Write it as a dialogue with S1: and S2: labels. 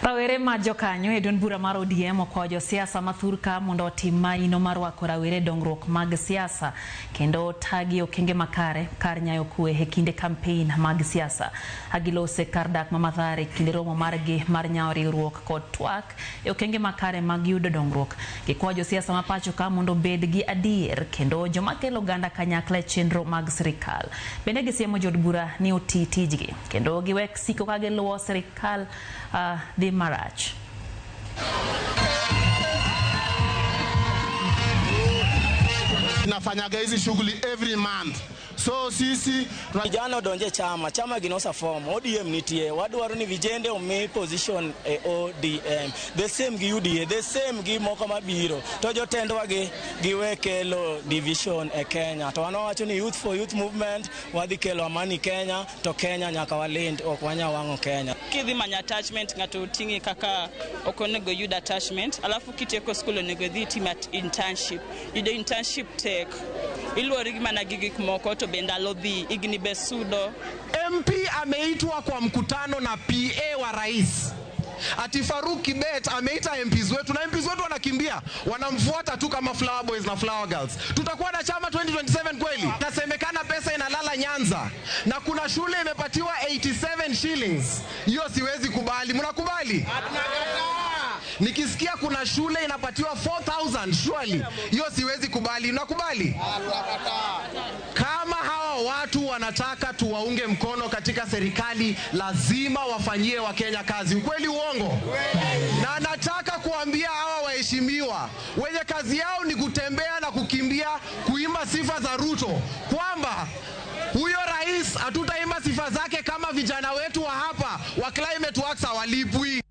S1: Rawere ma jokanyo e duond bura mar ODM okwayo josiasa ma thurka mondo otim maino mar rwako rawere e dongruok mag siasa kendo tagi okenge makare kar nyayo kwe e kinde kampein mag siasa. Agilose kar dak ma Mathare kinde romo margi mar nyawo riwruok kod twak e okenge makare mag yudo dongruok. Gikwayo josiasa ma pacho ka mondo obed gi adier kendo joma kelo oganda kanyakla e chenro mag sirikal. Bende gisiemo jood bura ni oti tijgi kendo giwek siko ka giluwo sirikal dhi marach.
S2: Tunafanyaga hizi shughuli every month. So sisi
S3: vijana odonje chama, chama ginosa form, ODM nitie, wadwaro ni vijende omi position e ODM. The same gi UDA, the same gi moko mabiro. To jotendwa gi giwe kelo division e Kenya. To wan wawacho ni youth for youth movement, wadhi kelo amani Kenya, to Kenya nyaka walind, ok wanyal wang'o Kenya.
S4: Kidhi manyo attachment, ng'ato oting'i kaka ok onego yud attachment, alafu kitieko school onego idhi itim internship. Yudo internship tek. Iluori mana gi gik moko to be ndalo dhi, higni be sudo.
S5: MP ameitwa kwa mkutano na PA wa rais. Ati Faruk Kibet ameita MPs wetu na MPs wetu wanakimbia, wanamfuata tu kama flower boys na flower girls. Tutakuwa na chama 2027 kweli? Nasemekana pesa inalala Nyanza na kuna shule imepatiwa 87 shillings. Hiyo siwezi kubali. Mnakubali? Nikisikia kuna shule inapatiwa 4000 surely, hiyo siwezi kubali. Unakubali? Kama hawa watu wanataka tuwaunge mkono katika serikali, lazima wafanyie Wakenya kazi. Ukweli uongo? Na nataka kuambia hawa waheshimiwa wenye kazi yao ni kutembea na kukimbia kuimba sifa za Ruto kwamba huyo rais hatutaimba sifa zake kama vijana wetu wa hapa wa Climate Works hawalipwi.